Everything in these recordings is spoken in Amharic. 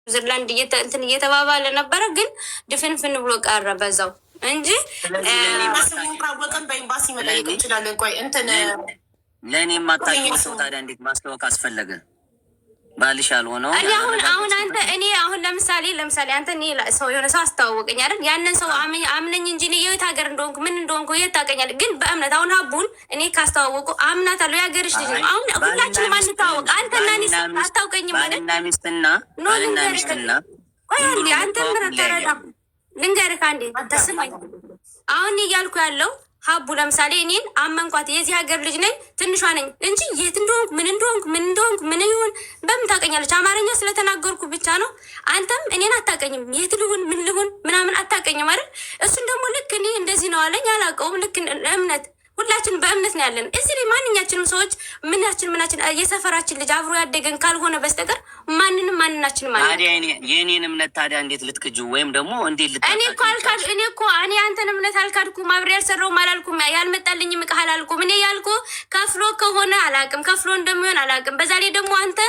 ስዊዘርላንድ እንትን እየተባባለ ነበረ፣ ግን ድፍንፍን ብሎ ቀረ በዛው እንጂ። ስሙን ካወቅን በኤምባሲ መጠየቅ እንችላለን። ቆይ እንትን ለእኔ የማታውቂው ሰው ታዲያ እንዴት ማስተዋወቅ አስፈለገ? ባልሽ ያልሆነው እኔ አሁን አንተ እኔ አሁን ለምሳሌ አንተ እኔ ሰው የሆነ ሰው አስተዋወቀኝ አይደል? ያንን ሰው አምነኝ እንጂ እኔ የት ሀገር እንደሆንኩ ምን እንደሆንኩ የት ታውቀኛለህ? ግን በእምነት አሁን ሀቡን እኔ ካስተዋወቁ አምናታለሁ። የሀገርሽ ልጅ ነው። አሁን ሁላችንም አንተዋወቅ። አንተና እኔ አታውቀኝም ማለት ባልና ሚስትና No ባልና ልንገርህ፣ ሚስትና ቆይ አንዴ አንተ ምን ተረዳ፣ ልንገርህ አንዴ ተስማኝ። አሁን እያልኩ ያለው ሀቡ ለምሳሌ እኔን አመንኳት፣ የዚህ ሀገር ልጅ ነኝ፣ ትንሿ ነኝ እንጂ የት እንደሆንኩ ምን እንደሆንኩ ምን እንደሆንኩ ምን ይሁን በምን ታውቀኛለች? አማርኛ ስለተናገርኩ ብቻ ነው። አንተም እኔን አታውቀኝም፣ የት ልሁን ምን ልሁን ምናምን አታውቀኝም አይደል? እሱን ደግሞ ልክ እኔ እንደዚህ ነው አለኝ፣ አላውቀውም። ልክ እምነት ሁላችን በእምነት ነው ያለን። እዚህ ላይ ማንኛችንም ሰዎች ምናችን ምናችን የሰፈራችን ልጅ አብሮ ያደገን ካልሆነ በስተቀር ማንንም ማንናችንም አለ ታዲያ የእኔን እምነት ታዲያ እንዴት ልትክጁ ወይም ደግሞ እንዴት እኔ እኮ አልካድ እኔ እኮ እኔ አንተን እምነት አልካድኩም። አብሬ ያልሰራውም አላልኩም። ያልመጣልኝም እቃ አላልኩም። እኔ ያልኩ ከፍሎ ከሆነ አላቅም፣ ከፍሎ እንደሚሆን አላቅም። በዛ ላይ ደግሞ አንተ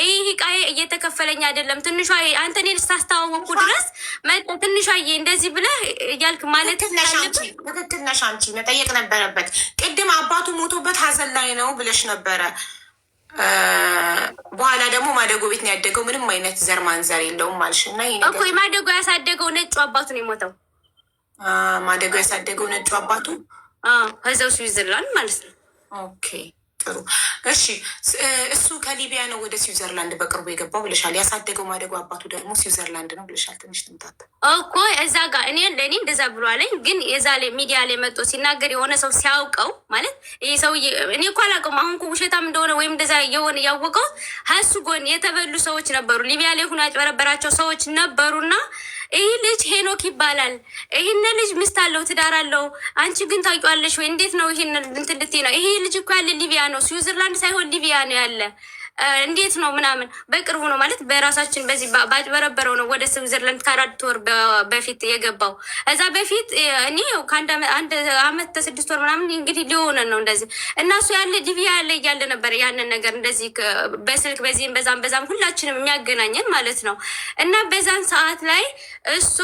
ይህ እቃዬ እየተከፈለኝ አይደለም፣ ትንሿ አንተ እኔን ስታስተዋወቅኩ ድረስ መጥተህ ትንሿዬ እንደዚህ ብለህ እያልክ ማለት ትክክል ነሽ አንቺ፣ ትክክል ነሽ አንቺ። መጠየቅ ነበረበት። ቅድም አባቱ ሞቶበት ሀዘን ላይ ነው ብለሽ ነበረ። በኋላ ደግሞ ማደጎ ቤት ነው ያደገው፣ ምንም አይነት ዘር ማንዘር የለውም አልሽ እና ይሄ እኮ ነገር ማደጎ ያሳደገው ነጩ አባቱ ነው የሞተው። ማደጎ ያሳደገው ነጩ አባቱ ከዛው ስዊዘርላንድ ማለት ነው። Okay፣ ጥሩ እሺ። እሱ ከሊቢያ ነው ወደ ስዊዘርላንድ በቅርቡ የገባው ብለሻል። ያሳደገው ማደጎ አባቱ ደግሞ ስዊዘርላንድ ነው ብለሻል። ትንሽ ትምታት እኮ እዛ ጋር እኔ ለእኔ እንደዛ ብሎ አለኝ። ግን የዛ ላይ ሚዲያ ላይ መጥቶ ሲናገር የሆነ ሰው ሲያውቀው ማለት ይህ ሰውዬ እኔ እኮ አላውቀውም። አሁን እኮ ውሸታም እንደሆነ ወይም እንደዛ የሆነ ያወቀው ከሱ ጎን የተበሉ ሰዎች ነበሩ። ሊቢያ ላይ ሆኖ ያጭበረበራቸው ሰዎች ነበሩና ይህ ልጅ ሄኖክ ይባላል። ይህን ልጅ ሚስት አለው፣ ትዳር አለው። አንቺ ግን ታውቂዋለሽ ወይ? እንዴት ነው ይህን እንትን ልትይ ነው? ይሄ ልጅ እኮ ያለ ሊቢያ ነው፣ ስዊዘርላንድ ሳይሆን ሊቢያ ነው ያለ፣ እንዴት ነው ምናምን። በቅርቡ ነው ማለት በራሳችን በዚህ ባጭበረበረው ነው ወደ ስዊዘርላንድ ከ4 ወር በፊት የገባው። እዛ በፊት እኔ ከአንድ 1 አመት ከ6 ወር ምናምን እንግዲህ ሊሆነ ነው እንደዚህ እና እሱ ያለ ሊቢያ ያለ እያለ ነበር ያንን ነገር እንደዚህ በስልክ በዚህም በዛም በዛም ሁላችንም የሚያገናኘን ማለት ነው። እና በዛን ሰዓት ላይ እሱ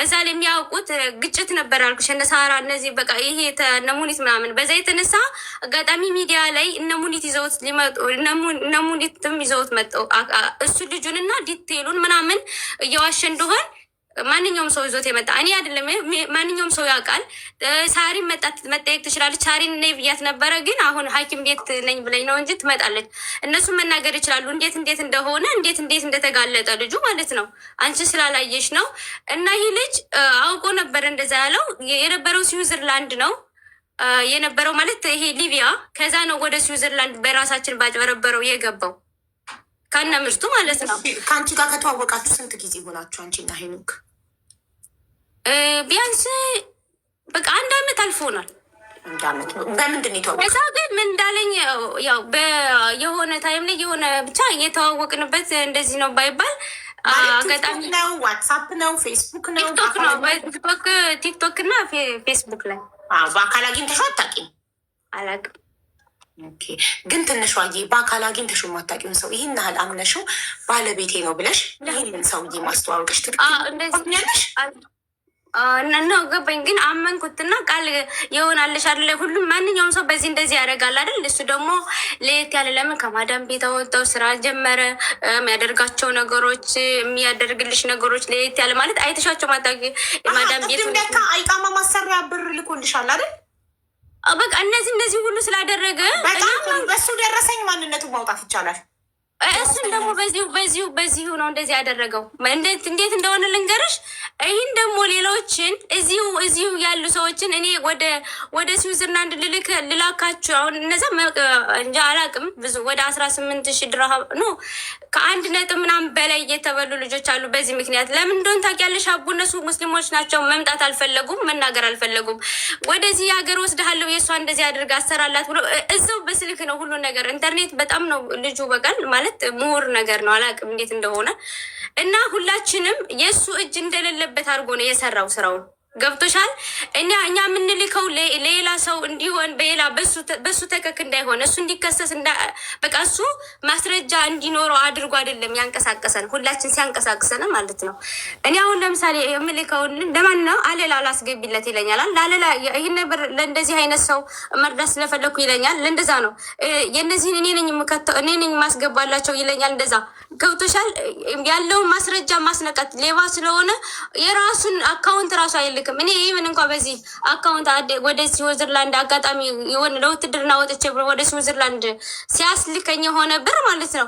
እዛ ላይ የሚያውቁት ግጭት ነበር አልኩሽ። እነ ሳራ እነዚህ በቃ ይሄ እነ ሙኒት ምናምን በዛ የተነሳ አጋጣሚ ሚዲያ ላይ እነ ሙኒት ይዘውት ሊመጡ እነ ሙኒትም ይዘውት መጠው እሱ ልጁንና detail ኡን ምናምን እየዋሸ እንደሆን ማንኛውም ሰው ይዞት የመጣ እኔ አይደለም፣ ማንኛውም ሰው ያውቃል። ሳሪን መጣት መጠየቅ ትችላለች። ሳሪን ነይ ብያት ነበረ፣ ግን አሁን ሐኪም ቤት ነኝ ብለኝ ነው እንጂ ትመጣለች። እነሱም መናገር ይችላሉ፣ እንዴት እንዴት እንደሆነ፣ እንዴት እንዴት እንደተጋለጠ ልጁ ማለት ነው። አንቺ ስላላየሽ ነው። እና ይህ ልጅ አውቆ ነበር እንደዛ ያለው። የነበረው ስዊዘርላንድ ነው የነበረው ማለት ይሄ ሊቢያ፣ ከዛ ነው ወደ ስዊዘርላንድ በራሳችን ባጭበረበረው የገባው ከነ ሚስቱ ማለት ነው። ከአንቺ ጋር ከተዋወቃችሁ ስንት ጊዜ ሆናችሁ አንቺና ሄኖክ? ቢያንስ በቃ አንድ አመት አልፎናል። አንድ አመት ነው። በምንድን ነው የተዋወቃችሁ? ከዛ ግን ምን እንዳለኝ ያው የሆነ time ላይ የሆነ ብቻ የተዋወቅንበት እንደዚህ ነው ባይባል አጋጣሚ ቲክቶክ ነው፣ ዋትሳፕ ነው፣ ፌስቡክ ነው? ቲክቶክ ነው። በቲክቶክ ቲክቶክ እና ፌስቡክ ላይ። አዎ፣ በአካል አግኝተሽው አታውቂም? አላውቅም። Okay። ግን ትንሿዬ በአካል አግኝተሽው የማታውቂውን ሰው ይህን ያህል አምነሽው ባለቤቴ ነው ብለሽ ይህንን ሰውዬ ማስተዋወቅሽ ትክክል እንደዚህ ያለሽ እና ገባኝ። ግን አመንኩትና ቃል ይሆናልሽ አይደለ? ሁሉም ማንኛውም ሰው በዚህ እንደዚህ ያደርጋል አይደል? እሱ ደግሞ ለየት ያለ ለምን ከማዳም ቤት አወጣው፣ ስራ ጀመረ። የሚያደርጋቸው ነገሮች የሚያደርግልሽ ነገሮች ለየት ያለ ማለት አይተሻቸው ማታውቂ የማዳም ቤት ቅድም ለካ አይቃማ ማሰሪያ ብር ልኮልሻል አይደል? በቃ እነዚህ እነዚህ ሁሉ ስላደረገ በጣም ጥሩ። በሱ ደረሰኝ ማንነቱን ማውጣት ይቻላል። እሱን ደግሞ በዚሁ ነው እንደዚህ ያደረገው። እንዴት እንዴት እንደሆነ ልንገርሽ። ይህን ደግሞ ሌሎችን እዚሁ ያሉ ሰዎችን እኔ ወደ ስዊዘርላንድ ልልክ ልላካችሁ አሁን እነዛ እንጃ አላቅም ብዙ ወደ 18,000 ድርሃም no ከአንድ ነጥብ ምናምን በላይ የተበሉ ልጆች አሉ። በዚህ ምክንያት ለምን እንደሆነ ታውቂያለሽ? አቡ እነሱ ሙስሊሞች ናቸው። መምጣት አልፈለጉም፣ መናገር አልፈለጉም። ወደዚህ ሀገር ወስድሃለሁ የእሷ እንደዚህ አድርግ አሰራላት ብሎ እዛው በስልክ ነው ሁሉ ነገር። ኢንተርኔት በጣም ነው ልጁ በቃል ማለት ምሁር ነገር ነው። አላቅም እንዴት እንደሆነ እና ሁላችንም የእሱ እጅ እንደሌለበት አድርጎ ነው የሰራው ስራውን። ገብቶሻል? እኛ የምንልከው ሌላ ሰው እንዲሆን በሌላ በሱ ተከክ እንዳይሆን እሱ እንዲከሰስ በቃ እሱ ማስረጃ እንዲኖረው አድርጎ አይደለም ያንቀሳቀሰን፣ ሁላችን ሲያንቀሳቅሰን ማለት ነው። እኔ አሁን ለምሳሌ የምልከውን ለማን ነው? አለላ ላስገቢለት ይለኛል። ለአለላ ይህን ነበር ለእንደዚህ አይነት ሰው መርዳት ስለፈለኩ ይለኛል። ለእንደዛ ነው የእነዚህን እኔ ነኝ የምከተው እኔ ነኝ የማስገባላቸው ይለኛል። እንደዛ ገብቶሻል? ያለውን ማስረጃ ማስነቃት ሌባ ስለሆነ የራሱን account ራሱ አይልክም። እኔ even እንኳ በዚህ account ወደ ስዊዘርላንድ አጋጣሚ የሆነ ለውትድርና ወጥቼ ብሎ ወደ ስዊዘርላንድ ሲያስልከኝ የሆነ ብር ማለት ነው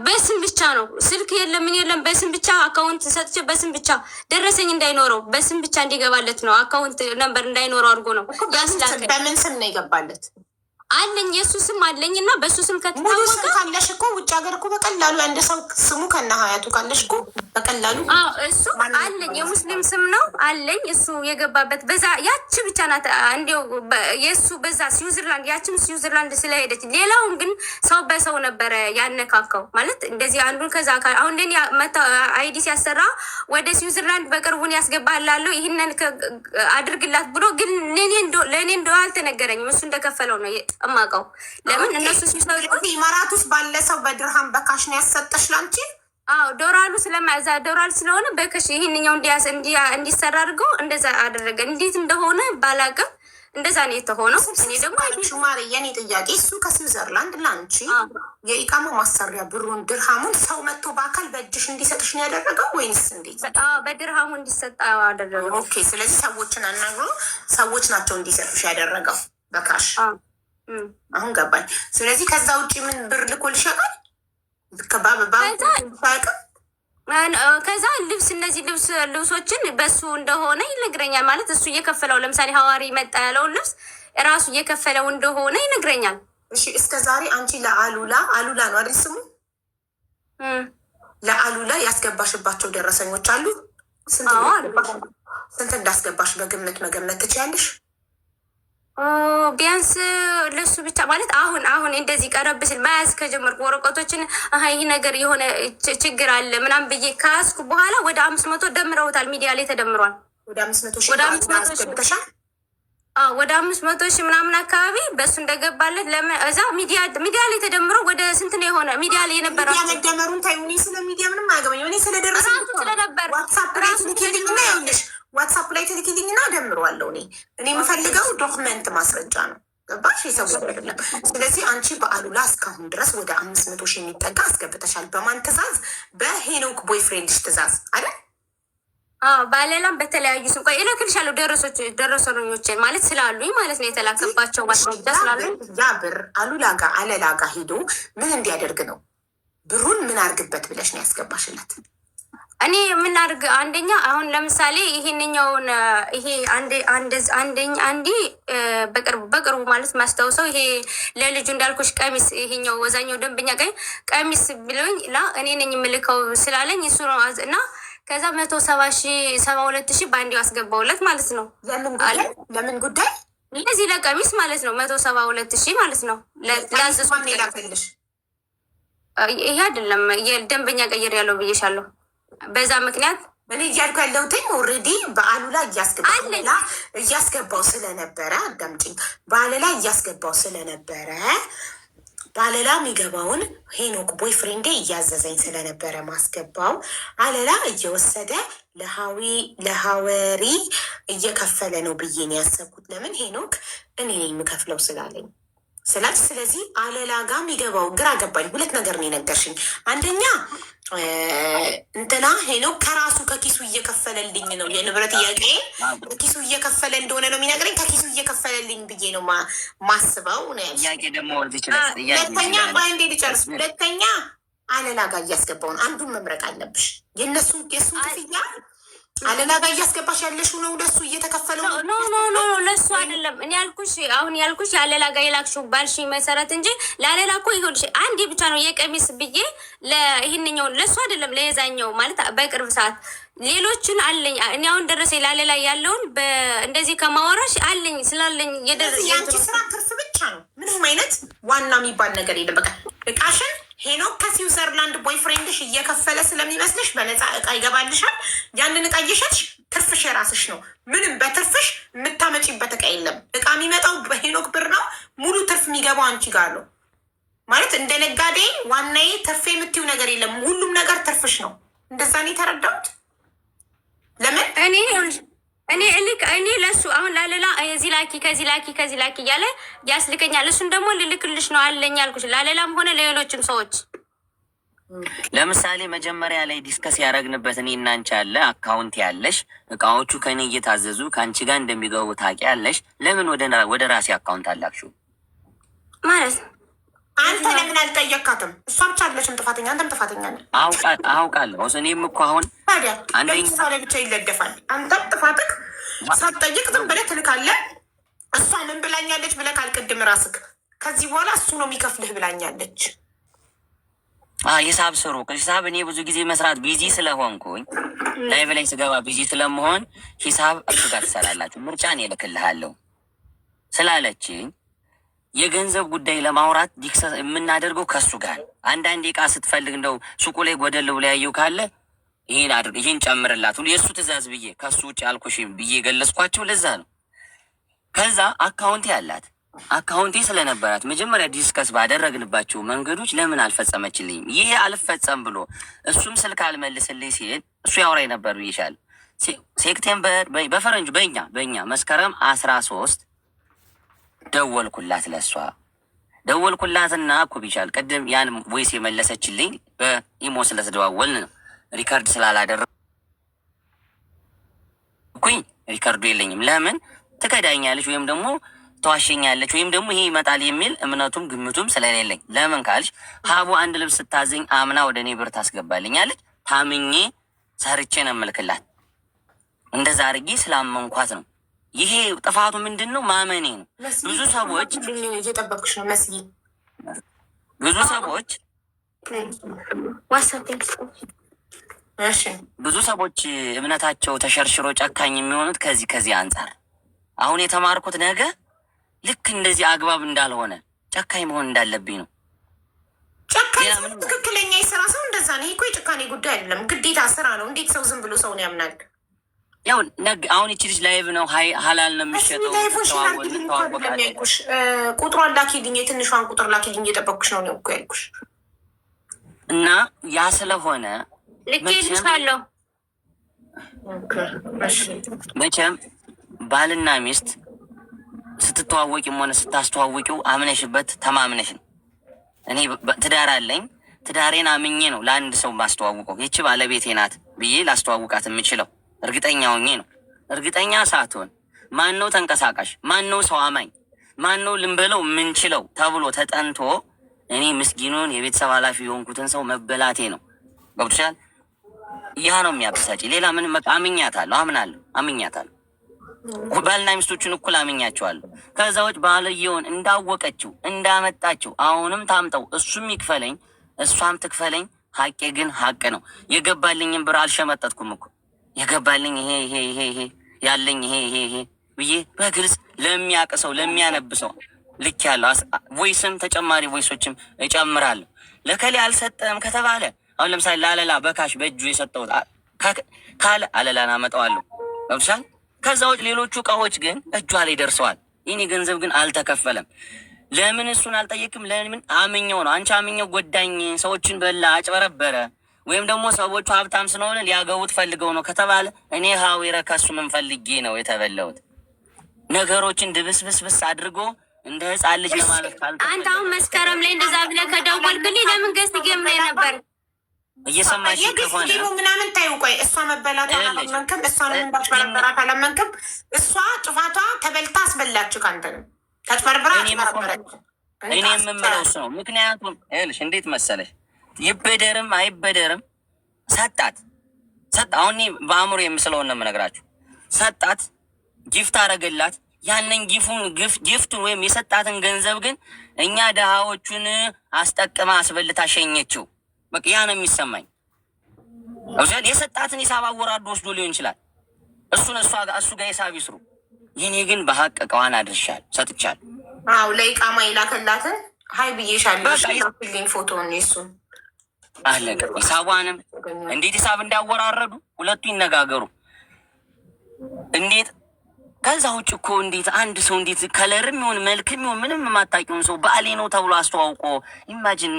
በስም ብቻ ነው፣ ስልክ የለም ምን የለም፣ በስም ብቻ account ሰጥቼ በስም ብቻ ደረሰኝ እንዳይኖረው በስም ብቻ እንዲገባለት ነው። account number እንዳይኖረው አድርጎ ነው ያስላከኝ። በምን ስም ነው የገባለት? አለኝ የእሱ ስም አለኝ እና በእሱ ስም ሙሉ ስም ከተታወቀ ካለሽ እኮ ውጭ ሀገር እኮ በቀላሉ አንድ ሰው ስሙ ከነ ሀያቱ ካለሽ እኮ በቀላሉ አዎ እሱ አለኝ፣ የሙስሊም ስም ነው አለኝ። እሱ የገባበት በዛ ያቺ ብቻ ናት። እንዲያው የእሱ በዛ ስዊዘርላንድ ያችም ስዊዘርላንድ ስለሄደች፣ ሌላውን ግን ሰው በሰው ነበረ ያነካካው። ማለት እንደዚህ አንዱን ከዛ አካል አሁን ለኔ ID ሲያሰራ ወደ ስዊዘርላንድ በቅርቡን ያስገባላለሁ ይህንን አድርግላት ብሎ ግን ለእኔ እንደው አልተነገረኝም። እሱ እንደከፈለው ነው እማውቀው። ለምን እነሱ ሲሰሩ ኢማራት ውስጥ ባለ ሰው በድርሃም በ cash ነው ያሰጠሽ ላንቺ? አዎ ዶራሉ ስለማዛ ዶራል ስለሆነ በ cash ይህንኛው እንዲሰራ አድርገው እንደዛ አደረገ። እንዴት እንደሆነ ባላቅም እንደዛ ነው የተሆነው። እኔ ደግሞ ማሪ፣ የኔ ጥያቄ እሱ ከስዊዘርላንድ ለአንቺ የኢቃማ ማሰሪያ ብሩን ድርሃሙን ሰው መጥቶ በአካል በእጅሽ እንዲሰጥሽ ነው ያደረገው ወይንስ እንዴት? በድርሃሙ እንዲሰጥ አደረገው። Okay። ስለዚህ ሰዎችን አናግሮ ሰዎች ናቸው እንዲሰጡሽ ያደረገው በ cash። አሁን ገባኝ። ስለዚህ ከዛ ውጭ ምን ብር ልኮልሽ ያውቃል? ከዛ ልብስ እነዚህ ልብሶችን በሱ እንደሆነ ይነግረኛል። ማለት እሱ እየከፈለው ለምሳሌ ሀዋሪ መጣ ያለውን ልብስ ራሱ እየከፈለው እንደሆነ ይነግረኛል። እሺ እስከ ዛሬ አንቺ ለአሉላ አሉላ ነው አይደል ስሙ? ለአሉላ ያስገባሽባቸው ደረሰኞች አሉ? ስንት እንዳስገባሽ በግምት መገመት ትችያለሽ? ቢያንስ ለሱ ብቻ ማለት አሁን አሁን እንደዚህ ቀረብ ስል መያዝ ከጀመርኩ ወረቀቶችን ይህ ነገር የሆነ ችግር አለ ምናምን ብዬ ከያዝኩ በኋላ ወደ 500 ደምረውታል። ሚዲያ ላይ ተደምሯል። ወደ 500 ሺህ ወደ 500 ሺህ ምናምን አካባቢ በእሱ እንደገባለት እዛ ሚዲያ ላይ ተደምሮ ወደ ስንት ነው የሆነ ሚዲያ ላይ የነበረ መደመሩን ታዩ። እኔ ስለ ሚዲያ ምንም አያገባኝም። እኔ ስለደረሰ ስለነበር WhatsApp ላይ ትልኪልኝና ይኸውልሽ WhatsApp ላይ ትልኪልኝና እደምረዋለሁ። እኔ የምፈልገው document ማስረጃ ነው። ገባሽ? የሰው አይደለም። ስለዚህ አንቺ በአሉላ እስካሁን ድረስ ወደ 500 ሺህ የሚጠጋ አስገብተሻል። በማን ትእዛዝ? በሄኖክ boyfriend ሽ ትእዛዝ አይደል? ባለላም በተለያዩ ስም ቆይ እልክልሻለሁ። ደረሰኞችን ማለት ስላሉኝ ማለት ነው የተላከባቸው ማስረጃ ስላሉኝ። ያ ብር አሉላ ጋ አለላ ጋ ሄዶ ምን እንዲያደርግ ነው? ብሩን ምን አርግበት ብለሽ ነው ያስገባሽለት? እኔ የምናደርግ አንደኛ አሁን ለምሳሌ ይሄንኛውን ይሄ አንዴ በቅርቡ በቅርቡ ማለት ማስታውሰው ይሄ ለልጁ እንዳልኩሽ ቀሚስ ይሄኛው ወዛኛው ደንበኛ ቀኝ ቀሚስ ብሎኝ ላ እኔ ነኝ የምልከው ስላለኝ እሱ ነው እና ከዛ 170 ሺህ 72 ሺህ በአንዴው አስገባውለት ማለት ነው። ለምን ጉዳይ? ለዚህ ለቀሚስ ማለት ነው። 172 ሺህ ማለት ነው። ላዘዝኩት ይሄ አይደለም የደንበኛ ቀይር ያለው ብዬሻለሁ። በዛ ምክንያት እኔ እያልኩ ያለሁትኝ already በአሉላ እያስገባው ስለነበረ፣ አዳምጪኝ። በአለላ እያስገባው ስለነበረ በአለላ የሚገባውን ሄኖክ boyfriend ኤ እያዘዘኝ ስለነበረ ማስገባው አለላ እየወሰደ ለሀወሪ እየከፈለ ነው ብዬ ነው ያሰብኩት። ለምን ሄኖክ እኔ ነኝ የምከፍለው ስላለኝ ስላል ስለዚህ አለላ ጋ የሚገባው ግራ ገባኝ። ሁለት ነገር ነው የነገርሽኝ። አንደኛ እንትና ሄኖክ ከራሱ ከኪሱ እየከፈለልኝ ነው የንብረት ጥያቄ ከኪሱ እየከፈለ እንደሆነ ነው የሚነግረኝ። ከኪሱ እየከፈለልኝ ብዬ ነው ማስበው ነው ያልሽኝ። ሁለተኛ በአንዴ ልጨርስ። ሁለተኛ አለላ ጋ እያስገባው ነው። አንዱን መምረጥ አለብሽ። የእነሱ የእሱን ክፍያ አለላ ጋ እያስገባሽ ያለሽው ነው ለሱ እየተከፈለው ነው። No, no, no፣ ለሱ አይደለም። እኔ ያልኩሽ አሁን ያልኩሽ የአለላ ጋር የላክሽው ባልሽኝ መሰረት እንጂ ለአለላ እኮ ይኸውልሽ አንዴ ብቻ ነው የቀሚስ ብዬ ለይህንኛው ለሱ አይደለም ለየዛኛው ማለት በቅርብ ሰዓት ሌሎችን አለኝ። እኔ አሁን ደረሰኝ ለአለላ ያለውን እንደዚህ ከማወራሽ አለኝ ስላለኝ የአንቺ ስራ ትርፍ ብቻ ነው። ምንም አይነት ዋና የሚባል ነገር የለም። በቃ እቃሽን ሄኖክ ከስዊዘርላንድ boyfriend ሽ እየከፈለ ስለሚመስልሽ በነፃ እቃ ይገባልሻል። ያንን እቃ እየሸጥሽ ትርፍሽ የራስሽ ነው። ምንም በትርፍሽ የምታመጪበት እቃ የለም። እቃ የሚመጣው በሄኖክ ብር ነው። ሙሉ ትርፍ የሚገባው አንቺ ጋር ነው። ማለት እንደ ነጋዴ ዋናዬ ትርፌ የምትይው ነገር የለም። ሁሉም ነገር ትርፍሽ ነው። እንደዛ ነው የተረዳሁት። ለምን እኔ እልክ እኔ ለሱ አሁን ላለላ የዚህ ላኪ ከዚህ ላኪ ከዚህ ላኪ እያለ ያስልከኛል። እሱን ደግሞ ልልክልሽ ነው አለኝ አልኩሽ። ላለላም ሆነ ለሌሎችም ሰዎች ለምሳሌ መጀመሪያ ላይ discuss ያደረግንበት እኔ እና አንቺ ያለ account ያለሽ እቃዎቹ ከእኔ እየታዘዙ ከአንቺ ጋር እንደሚገቡ ታውቂያለሽ። ለምን ወደ ራሴ account አላክሽው ማለት ነው? አንተ ለምን አልጠየካትም? እሷ ብቻ አይደለችም ጥፋተኛ፣ አንተም ጥፋተኛ ነህ። አውቃለሁ። እኔም እኮ አሁን ታዲያ ሰው ላይ ብቻ ይለደፋል። አንተም ጥፋትክ ሳትጠይቅ ዝም ብለህ ትልካለህ። እሷ ምን ብላኛለች ብለህ ካልቅድም ራስክ ከዚህ በኋላ እሱ ነው የሚከፍልህ ብላኛለች። ሂሳብ ስሩ። ሂሳብ እኔ ብዙ ጊዜ መስራት busy ስለሆንኩኝ live ላይ ስገባ busy ስለመሆን ሂሳብ እሱ ጋር ትሰራላችሁ፣ ምርጫን እልክልሃለሁ ስላለችኝ የገንዘብ ጉዳይ ለማውራት discuss የምናደርገው ከሱ ጋር። አንዳንድ እቃ ስትፈልግ እንደው ሱቁ ላይ ጎደል ብሎ ያየው ካለ ይህን አድርግ፣ ይህን ጨምርላት ሁሉ የእሱ ትእዛዝ ብዬ ከሱ ውጭ አልኩሽ ብዬ ገለጽኳቸው። ለዛ ነው። ከዛ account ኤ አላት፣ account ኤ ስለነበራት መጀመሪያ discuss ባደረግንባቸው መንገዶች ለምን አልፈጸመችልኝም? ይሄ አልፈጸም ብሎ እሱም ስልክ አልመልስልኝ ሲል እሱ ያወራኝ ነበር ብዬሻለሁ። September በፈረንጁ በእኛ መስከረም 13 ደወልኩላት፣ ለሷ ደወልኩላትና እኮ ቢቻል ቅድም ያን voice የመለሰችልኝ በኢሞ ስለተደዋወልን ነው። record ስላላደረኩኝ record ኡ የለኝም። ለምን ትከዳኛለች ወይም ደግሞ ተዋሸኛለች ወይም ደግሞ ይሄ ይመጣል የሚል እምነቱም ግምቱም ስለሌለኝ። ለምን ካልሽ ሀቡ አንድ ልብስ ስታዘኝ አምና ወደ እኔ ብር ታስገባልኛለች። ታምኜ ሰርቼ ነው የምልክላት። እንደዛ አድርጌ ስላመንኳት ነው። ይሄ ጥፋቱ ምንድን ነው? ማመኔ ነው። ብዙ ሰዎች እየጠበቅሽ ነው መስዬ ብዙ ሰዎች ብዙ ሰዎች እምነታቸው ተሸርሽሮ ጨካኝ የሚሆኑት ከዚህ አንጻር አሁን የተማርኩት ነገ ልክ እንደዚህ አግባብ እንዳልሆነ ጨካኝ መሆን እንዳለብኝ ነው። ጨካኝ ትክክለኛ የስራ ሰው እንደዛ ነው። ይሄ እኮ የጭካኔ ጉዳይ አይደለም፣ ግዴታ ስራ ነው። እንዴት ሰው ዝም ብሎ ሰውን ያምናል? ያው አሁን ይቺ ልጅ live ነው ሀላል ነው የሚሸጠው። ያልኩሽ ቁጥሯን ላኪልኝ፣ የትንሿን ቁጥር ላኪልኝ፣ እየጠበኩሽ ነው እኮ ያልኩሽ። እና ያ ስለሆነ ልኬልሻለሁ። መቼም ባልና ሚስት ስትተዋወቂም ሆነ ስታስተዋወቂው አምነሽበት ተማምነሽ ነው። እኔ ትዳር አለኝ። ትዳሬን አምኜ ነው ለአንድ ሰው ማስተዋውቀው። ይቺ ባለቤቴ ናት ብዬ ላስተዋውቃት የምችለው እርግጠኛ ሆኜ ነው። እርግጠኛ ሳትሆን ማነው ተንቀሳቃሽ፣ ማነው ሰው አማኝ፣ ማነው ልንበለው የምንችለው ተብሎ ተጠንቶ እኔ ምስኪኑን የቤተሰብ ኃላፊ የሆንኩትን ሰው መበላቴ ነው። ገብቶሻል? ያ ነው የሚያበሳጭ። ሌላ ምንም በቃ አምኛታለሁ፣ አምናለሁ፣ አምኛታለሁ። ባልና ሚስቶቹን እኩል አምኛቸዋለሁ። ከዛ ውጭ ባልየውን እንዳወቀችው እንዳመጣችው አሁንም ታምጠው፣ እሱም ይክፈለኝ እሷም ትክፈለኝ። ሀቄ ግን ሀቅ ነው። የገባልኝን ብር አልሸመጠጥኩም እኮ የገባልኝ ይሄ ይሄ ይሄ ይሄ ያለኝ ይሄ ይሄ ይሄ ብዬ በግልጽ ለሚያውቅ ሰው ለሚያነብ ሰው ልክ ያለው voice ም ተጨማሪ voice ኦችም እጨምራለሁ። ለከሌ አልሰጠም ከተባለ አሁን ለምሳሌ ለአለላ በ cash በእጁ የሰጠሁት ካለ አለላን አመጣዋለሁ። ገብቶሻል? ከዛ ውጭ ሌሎቹ እቃዎች ግን እጇ ላይ ደርሰዋል። የኔ ገንዘብ ግን አልተከፈለም። ለምን እሱን አልጠየቅም? ለምን አምኘው ነው። አንቺ አምኘው ጎዳኝ፣ ሰዎችን በላ፣ አጭበረበረ ወይም ደግሞ ሰዎቹ ሀብታም ስለሆነ ሊያገቡት ፈልገው ነው ከተባለ እኔ ሀዊረ ከሱ ምን ፈልጌ ነው የተበላሁት? ነገሮችን ድብስብስብስ አድርጎ እንደ ህፃን ልጅ ለማለት አንተ አሁን መስከረም ላይ እንደዛ ብለህ ከደወልክልኝ ለምን guest game ላይ ነበር? እየሰማሽ ከሆነ ምናምን ታዩ። ቆይ እሷ መበላቷ አላመንክም፣ እሷንም እንዳጭበረበራት አላመንክም። እሷ ጥፋቷ ተበልታ አስበላችሁ፣ ከአንተንም ተጭበርብራ አጭበረበረች። እኔ የምምለው እሱ ነው። ምክንያቱም ይኸውልሽ እንዴት መሰለሽ ይበደርም አይበደርም ሰጣት ሰጥ አሁን በአእምሮ የምስለውን ነው የምነግራችሁ። ሰጣት፣ gift አረገላት። ያንን gift ኡን ወይም የሰጣትን ገንዘብ ግን እኛ ድሃዎቹን አስጠቅማ አስበልታ ሸኘችው። በቃ ያ ነው የሚሰማኝ። የሰጣትን ሂሳብ አወራዶ ወስዶ ሊሆን ይችላል። እሱን እሱ ጋር ሂሳብ ይስሩ። የኔ ግን በሀቅ እቃዋን አድርሻለሁ፣ ሰጥቻለሁ። አዎ ለኢቃማ የላከላትን hi ብዬሻለሁ። ፎቶውን የእሱን አለቀ። ሂሳቧንም እንዴት ሂሳብ እንዳወራረዱ ሁለቱ ይነጋገሩ። እንዴት ከዛ ውጭ እኮ እንዴት አንድ ሰው እንዴት color ም ይሁን መልክም ይሁን ምንም የማታውቂውን ሰው ባሌ ነው ተብሎ አስተዋውቆ imagine፣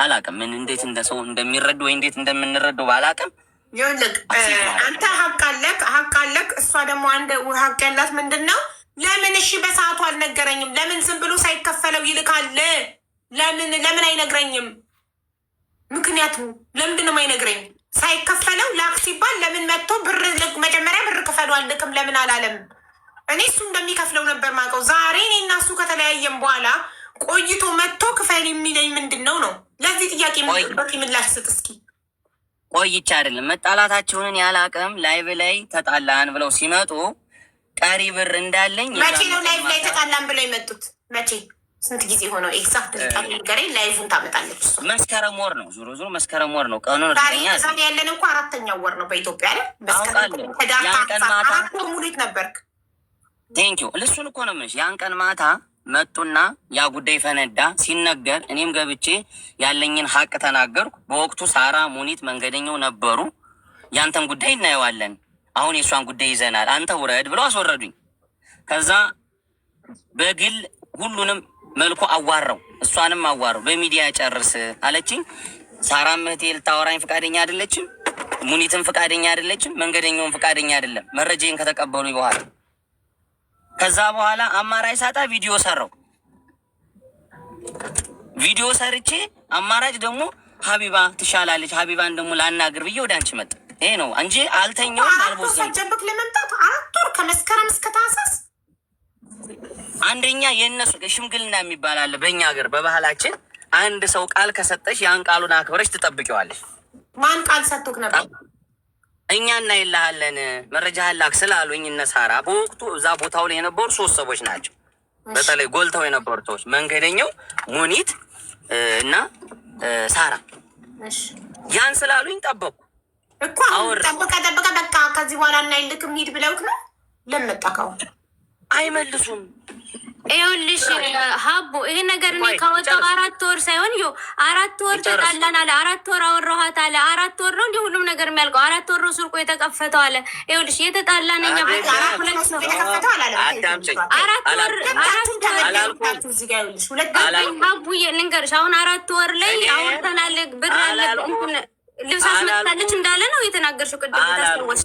አላውቅም ምን እንዴት እንደ ሰው እንደሚረዱ ወይ እንዴት እንደምንረደው ባላውቅም። ይኸውልህ፣ አንተ ሀቅ አለህ፣ ሀቅ አለህ። እሷ ደግሞ አንድ ሀቅ ያላት ምንድን ነው? ለምን እሺ በሰዓቱ አልነገረኝም? ለምን ዝም ብሎ ሳይከፈለው ይልካል? ለምን አይነግረኝም? ምክንያቱ ለምንድን ነው የማይነግረኝ? ሳይከፈለው ላክ ሲባል ለምን መጥቶ ብር መጀመሪያ ብር ክፈሉ አልልክም ለምን አላለም? እኔ እሱ እንደሚከፍለው ነበር ማውቀው። ዛሬ እኔ እና እሱ ከተለያየም በኋላ ቆይቶ መጥቶ ክፈል የሚለኝ ምንድን ነው ነው? ለዚህ ጥያቄ በቂ ምላሽ ስጥ እስኪ። ቆይቼ አይደለም መጣላታቸውን ያላቅም live ላይ ተጣላን ብለው ሲመጡ ቀሪ ብር እንዳለኝ። መቼ ነው live ላይ ተጣላን ብለው የመጡት? መቼ፣ ስንት ጊዜ ሆነው? Exact ንገረኝ። Live ን ታመጣለች እሷ። መስከረም ወር ነው። ዞሮ ዞሮ መስከረም ወር ነው። ቀኑን ዛሬ ያለን እኮ አራተኛው ወር ነው በኢትዮጵያ አይደል? መስከረም፣ ህዳር፣ 4 ወር ሙሉ የት ነበርክ? Thank you። እሱን እኮ ነው የምልሽ። ያን ቀን ማታ መጡና ያ ጉዳይ ፈነዳ። ሲነገር እኔም ገብቼ ያለኝን ሀቅ ተናገርኩ። በወቅቱ ሳራ፣ ሙኒት፣ መንገደኛው ነበሩ። ያንተን ጉዳይ እናየዋለን፣ አሁን የእሷን ጉዳይ ይዘናል፣ አንተ ውረድ ብለው አስወረዱኝ። ከዛ በግል ሁሉንም መልኩ አዋራው፣ እሷንም አዋራው። በሚዲያ ጨርስ አለችኝ። ሳራም እህቴ ልታወራኝ ፈቃደኛ አይደለችም። ሙኒትም ፈቃደኛ አይደለችም። መንገደኛውም ፈቃደኛ አይደለም። መረጃዬን ከተቀበሉኝ በኋላ ከዛ በኋላ አማራጭ ሳጣ ቪዲዮ ሰራው። ቪዲዮ ሰርቼ አማራጭ ደግሞ ሀቢባ ትሻላለች፣ ሀቢባን ደግሞ ላናግር ብዬ ወደ አንቺ መጣ። ይሄ ነው እንጂ አልተኛውም። 4 ወር ፈጀብክ ለመምጣት? 4 ወር ከመስከረም እስከ ታህሳስ። አንደኛ የእነሱ ሽምግልና የሚባል አለ በእኛ ሀገር በባህላችን። አንድ ሰው ቃል ከሰጠሽ ያን ቃሉን አክብረሽ ትጠብቂዋለሽ። ማን ቃል ሰጥቶክ ነበር? እኛ እናይልሃለን መረጃ ላክ ስላሉኝ እነ ሳራ፣ በወቅቱ እዛ ቦታው ላይ የነበሩ ሶስት ሰዎች ናቸው። በተለይ ጎልተው የነበሩ ሰዎች መንገደኛው፣ ሙኒት እና ሳራ። ያን ስላሉኝ ጠበቅኩ። እኮ አሁን ጠብቀ ጠብቀ በቃ ከዚህ በኋላ እናይልክም ሂድ ብለውክ ነው ለመጣከው? አይመልሱም። ይኸውልሽ ሀቦ፣ ይሄ ነገር እኔ ካወጣው 4 ወር ሳይሆን ይኸው 4 ወር ተጣላን አለ። 4 ወር አወራኋት አለ። 4 ወር ነው እንዲህ ሁሉም ነገር የሚያልቀው። 4 ወር ነው ሱቁ የተከፈተው አለ። ይኸውልሽ የተጣላን እኛ 4 ወር 4 ወር ሀቡዬ ልንገርሽ፣ አሁን 4 ወር ላይ አውርተናል። ብር አለ፣ ልብስ አስመጥታለች እንዳለ ነው የተናገርሽው ቅድም ታስታወስ።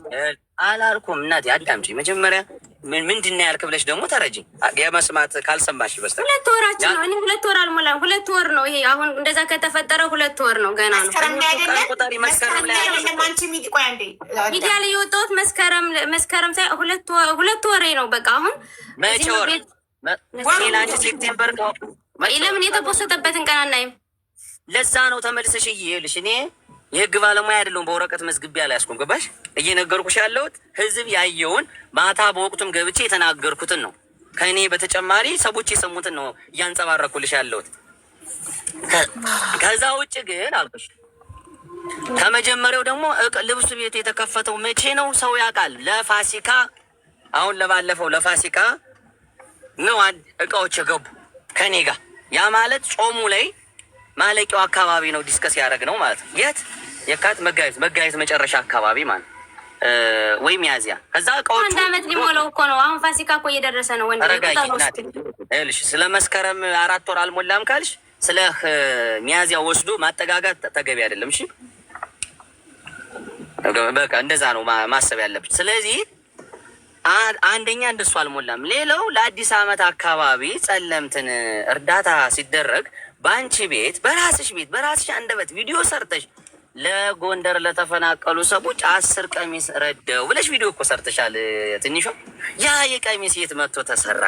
አላልኩም እናቴ፣ አዳምጪኝ መጀመሪያ። ምንድን ነው ያልክ ብለሽ ደግሞ ተረጂ። የመስማት ካልሰማሽ በስተቀር 2 ወራችን ነው። እኔ 2 ወር አልሞላም። 2 ወር ነው ይሄ። አሁን እንደዛ ከተፈጠረ 2 ወር ነው ገና ነው። ሚዲያ ላይ የወጣሁት መስከረም ሳይ 2 ወሬ ነው። በቃ አሁን መቼ ወር September ለምን የተፖሰተበትን ቀን አናይም? ለዛ ነው ተመልሰሽ እየሄድሽ። እኔ የህግ ባለሙያ አይደለሁም። በወረቀት መዝግቤ አልያዝኩም። ገባሽ? እየነገርኩሽ ያለሁት ህዝብ ያየውን ማታ በወቅቱም ገብቼ የተናገርኩትን ነው። ከእኔ በተጨማሪ ሰዎች የሰሙትን ነው እያንጸባረኩልሽ ያለሁት። ከዛ ውጭ ግን አልኩሽ ከመጀመሪያው ደግሞ ልብሱ ቤቱ የተከፈተው መቼ ነው? ሰው ያውቃል። ለፋሲካ፣ አሁን ለባለፈው ለፋሲካ ነው እቃዎች የገቡ ከኔ ጋር። ያ ማለት ጾሙ ላይ ማለቂያው አካባቢ ነው discuss ያደረግነው ማለት ነው። የት የካቲት፣ መጋቢት፣ መጋቢት መጨረሻ አካባቢ ማለት ወይ ሚያዝያ። ከዛ እቃዎቹ 1 አመት ሊሞላው እኮ ነው። አሁን ፋሲካ እኮ እየደረሰ ነው። ወንድ ይኸውልሽ፣ ስለ መስከረም 4 ወር አልሞላም ካልሽ ስለ ሚያዝያ ወስዶ ማጠጋጋት ተገቢ አይደለም። እሺ በቃ እንደዛ ነው ማሰብ ያለብሽ። ስለዚህ አንደኛ እንደሱ አልሞላም። ሌላው ለአዲስ ዓመት አካባቢ ጸለምትን እርዳታ ሲደረግ በአንቺ ቤት፣ በራስሽ ቤት፣ በራስሽ አንደበት ቪዲዮ ሰርተሽ ለጎንደር ለተፈናቀሉ ሰዎች 10 ቀሚስ ረደው ብለሽ ቪዲዮ እኮ ሰርተሻል። ትንሿ ያ የቀሚስ የት መጥቶ ተሰራ?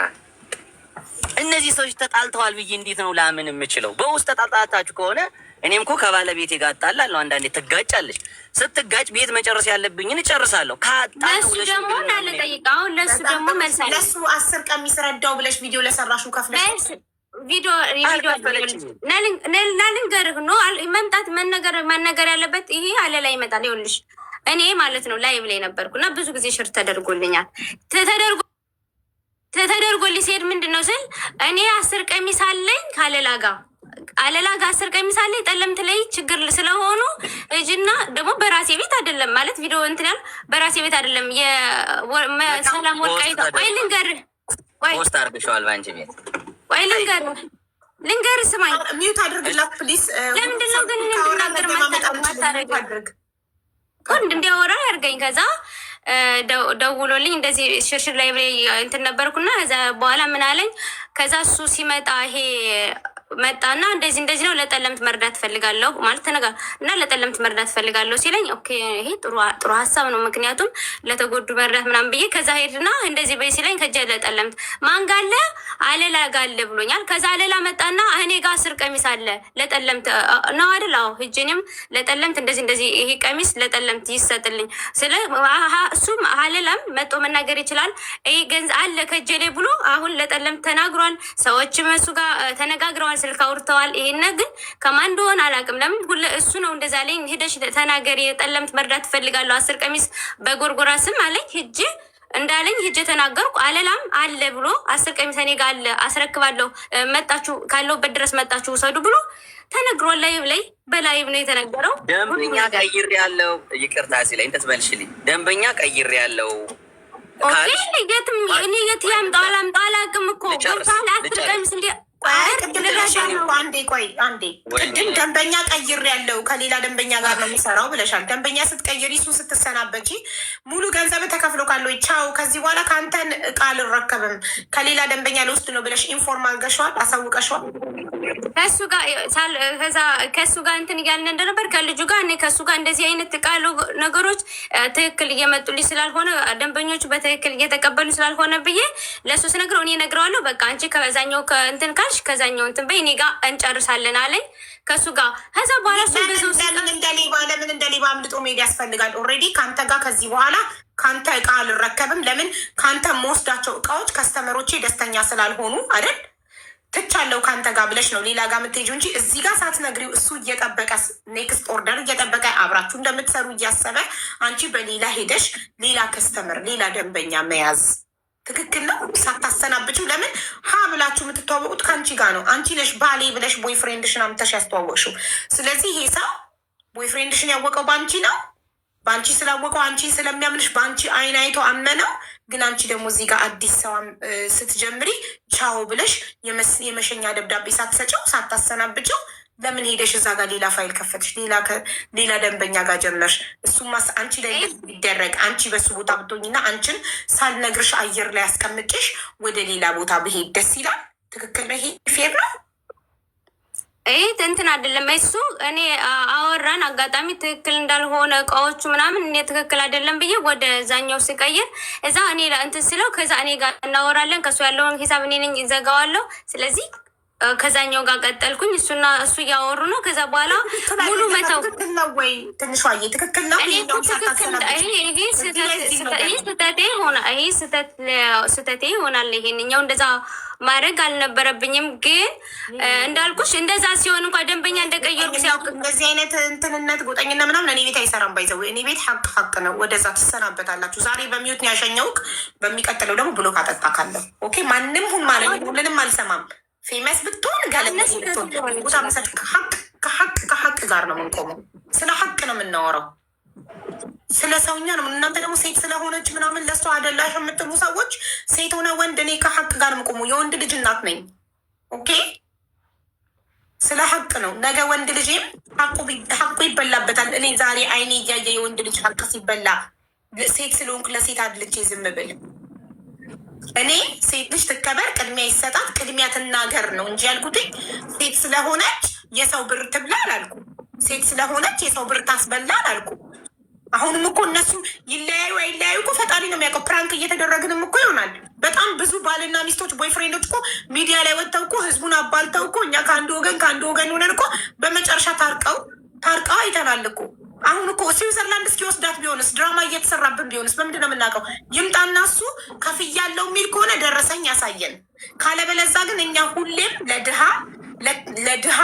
እነዚህ ሰዎች ተጣልተዋል ብዬ እንዴት ነው ላምን የምችለው? በውስጥ ተጣልታችሁ ከሆነ እኔም እኮ ከባለቤቴ ጋር እጣላለሁ። አንዳንዴ ትጋጫለች። ስትጋጭ ቤት መጨረስ ያለብኝን እጨርሳለሁ። ለሱ ደግሞ ናልጠይቅ አሁን ለሱ ደግሞ መልስ ለሱ 10 ቀሚስ ረዳው ብለሽ ቪዲዮ ለሰራሹ ከፍለሽ ቪዲዮ ናልንገርህ no መምጣት መነገር ያለበት ይሄ አለ ላይ ይመጣል። ይኸውልሽ እኔ ማለት ነው live ላይ ነበርኩ እና ብዙ ጊዜ share ተደርጎልኛል። ተደርጎልኝ ሲሄድ ምንድን ነው ስል እኔ 10 ቀሚስ አለኝ ካለላ ጋር አለላ ጋር 10 ቀሚስ አለ። ጠለምት ላይ ችግር ስለሆኑ እጅና ደግሞ በራሴ ቤት አይደለም ማለት ቪዲዮ እንትን ያል በራሴ ቤት አይደለም። የሰላም ወልቃይት ቆይ ልንገርህ፣ post አድርገሽዋል በአንቺ ቤት። ቆይ ልንገርህ፣ ስማኝ፣ mute አድርግላት please። ለምንድን ነው ግን እንድናገር ማታደርግ? እንዲያወራ ያርገኝ። ከዛ ደውሎልኝ እንደዚህ ሽርሽር ላይ እንትን ነበርኩና ከዛ በኋላ ምን አለኝ። ከዛ እሱ ሲመጣ ይሄ መጣና እንደዚህ እንደዚህ ነው ለጠለምት መርዳት ፈልጋለሁ ማለት ተነጋ እና ለጠለምት መርዳት ፈልጋለሁ ሲለኝ፣ okay ይሄ ጥሩ ሀሳብ ነው፣ ምክንያቱም ለተጎዱ መርዳት ምናምን ብዬ ከዛ ሄድና እንደዚህ በይ ሲለኝ ከጀ ለጠለምት ማን ጋለ አለላ ጋለ ብሎኛል። ከዛ አለላ መጣና እኔ ጋር 10 ቀሚስ አለ ለጠለምት ነው አይደል? አዎ ሂጅ እኔም ለጠለምት እንደዚህ እንደዚህ ይሄ ቀሚስ ለጠለምት ይሰጥልኝ ስለ እሱም አለላም መጦ መናገር ይችላል። ይሄ ገንዘብ አለ ከጀ ላይ ብሎ አሁን ለጠለምት ተናግሯል። ሰዎችም እሱ ጋር ተነጋግረዋል፣ ስልክ አውርተዋል። ይሄን ግን ከማን እንደሆነ አላውቅም። ለምን እሱ ነው እንደዛ አለኝ። ሄደሽ ተናገሪ፣ የጠለምት መርዳት ትፈልጋለሁ፣ 10 ቀሚስ በጎርጎራ ስም አለኝ። ሂጅ እንዳለኝ ሂጅ ተናገርኩ። አለላም አለ ብሎ 10 ቀሚስ እኔ ጋር አለ አስረክባለሁ፣ መጣችሁ ካለሁበት ድረስ መጣችሁ ውሰዱ ብሎ ተነግሯል። live ላይ በ live ነው የተነገረው። ደንበኛ ቀይር ያለው ይቅርታ ሲለኝ እንትመልሽልኝ ደንበኛ ቀይር ያለው የትም እኔ የት ያምጣው አላምጣው አላውቅም እኮ ገብቶሃል። 10 ቀሚስ እንዲ አንዴ ቆይ አንዴ፣ ቅድም ደንበኛ ቀይር ያለው ከሌላ ደንበኛ ጋር ነው የሚሰራው ብለሻል። ደንበኛ ስትቀይሪ እሱን ስትሰናበቺ ሙሉ ገንዘብ ተከፍሎ ካለ ቻው፣ ከዚህ በኋላ ከአንተን እቃ አልረከብም ከሌላ ደንበኛ ልወስድ ነው ብለሽ inform አድርገሽዋል፣ አሳውቀሽዋል። ከእሱ ጋር እንትን እያልን እንደነበር ከልጁ ጋር እኔ ከእሱ ጋር እንደዚህ አይነት ቃሉ ነገሮች ትክክል እየመጡልኝ ስላልሆነ ደንበኞቹ በትክክል እየተቀበሉ ስላልሆነ ብዬ ለእሱ ስነግረው እኔ እነግረዋለሁ። በቃ አንቺ ከዛኛው እንትን ካልሽ ከዛኛው እንትን በይ እኔ ጋር እንጨርሳለን አለኝ ከእሱ ጋር። ከዛ በኋላ እሱ ብዙ ለምን እንደሌባ ለምን እንደሌባ አምልጦ መሄድ ያስፈልጋል? already ከአንተ ጋር ከዚህ በኋላ ከአንተ እቃ አልረከብም። ለምን ከአንተ የምወስዳቸው እቃዎች customer ኦቼ ደስተኛ ስላልሆኑ አይደል ትቻለው ከአንተ ጋር ብለሽ ነው ሌላ ጋር የምትሄጂው እንጂ እዚህ ጋር ሳትነግሪው እሱ እየጠበቀ next order እየጠበቀ አብራችሁ እንደምትሰሩ እያሰበ አንቺ በሌላ ሄደሽ ሌላ customer ሌላ ደንበኛ መያዝ ትክክል ነው? ሳታሰናብችው ለምን ሀ ብላችሁ የምትተዋወቁት ከአንቺ ጋር ነው። አንቺ ነሽ ባሌ ብለሽ boyfriend ሽን አምጥተሽ ያስተዋወቅሽው። ስለዚህ ይሄ ሰው boyfriend ሽን ያወቀው በአንቺ ነው። በአንቺ ስላወቀው አንቺን ስለሚያምንሽ በአንቺ አይን አይቶ አመነው። ግን አንቺ ደግሞ እዚህ ጋር አዲስ ሰው ስትጀምሪ ቻው ብለሽ የመሸኛ ደብዳቤ ሳትሰጨው ሳታሰናብጨው ለምን ሄደሽ እዛ ጋር ሌላ ፋይል ከፈትሽ? ሌላ ደንበኛ ጋር ጀመርሽ? እሱማ አንቺ ላይ ይደረግ። አንቺ በሱ ቦታ ብትሆኝና አንቺን ሳልነግርሽ አየር ላይ አስቀምጭሽ ወደ ሌላ ቦታ ብሄድ ደስ ይላል? ትክክል ነው? ይሄ fair ነው? ይህ እንትን አይደለም። እሱ እኔ አወራን አጋጣሚ ትክክል እንዳልሆነ እቃዎቹ ምናምን እኔ ትክክል አይደለም ብዬ ወደ ዛኛው ስቀይር እዛ እኔ እንትን ስለው ከዛ እኔ ጋር እናወራለን። ከእሱ ያለውን ሂሳብ እኔ ነኝ እዘጋዋለሁ። ስለዚህ ከዛኛው ጋር ቀጠልኩኝ። እሱና እሱ እያወሩ ነው። ከዛ በኋላ ሙሉ መተው ትክክል ነው ወይ? ትንሿዬ ትክክል ነው። ይሄ ስህተቴ ይሆናል። ይሄንኛው እንደዛ ማድረግ አልነበረብኝም። ግን እንዳልኩሽ እንደዛ ሲሆን እንኳ ደንበኛ እንደቀየርኩ ሲያውቅ እንደዚህ አይነት እንትንነት ጎጠኝነት ምናምን እኔ ቤት አይሰራም። by the way እኔ ቤት ሀቅ ሀቅ ነው። ወደዛ ትሰናበታላችሁ። ዛሬ በ mute ነው ያሸኘውክ። በሚቀጥለው ደግሞ block አጠጣ ካለው okay። ማንም ሁን ማለት ሁሉንም አልሰማም። famous ብትሆን ጋለሞታ ብትሆን ቦታ መሰጥ ከሀቅ ከሀቅ ጋር ነው የምንቆመው። ስለ ሀቅ ነው የምናወራው፣ ስለ ሰውኛ ነው። እናንተ ደግሞ ሴት ስለሆነች ምናምን ለእሷ አደላሽ የምትሉ ሰዎች ሴት ሆነ ወንድ፣ እኔ ከሀቅ ጋር የምቆመው የወንድ ልጅ እናት ነኝ። okay፣ ስለ ሀቅ ነው። ነገ ወንድ ልጅም ሀቁ ይበላበታል። እኔ ዛሬ አይኔ እያየ የወንድ ልጅ ሀቅ ሲበላ ሴት ስለሆንኩ ለሴት አድልቼ ዝም ብል እኔ ሴት ልጅ ትከበር፣ ቅድሚያ ይሰጣት፣ ቅድሚያ ትናገር ነው እንጂ ያልኩትኝ ሴት ስለሆነች የሰው ብር ትብላ አላልኩ። ሴት ስለሆነች የሰው ብር ታስበላ አላልኩ። አሁንም እኮ እነሱ ይለያዩ አይለያዩ እኮ ፈጣሪ ነው የሚያውቀው። prank እየተደረግንም እኮ ይሆናል። በጣም ብዙ ባልና ሚስቶች boyfriend ኦች እኮ ሚዲያ ላይ ወጥተው እኮ ህዝቡን አባልተው እኮ እኛ ከአንድ ወገን ከአንድ ወገን ሆነን እኮ በመጨረሻ ታርቀው ታርቀው አይተናል እኮ። አሁን እኮ ስዊዘርላንድ እስኪወስዳት ቢሆንስ ድራማ እየተሰራብን ቢሆንስ በምንድን ነው የምናውቀው? ይምጣና እሱ ከፍያለው የሚል ከሆነ ደረሰኝ ያሳየን። ካለበለዛ ግን እኛ ሁሌም ለድሃ ለድሃ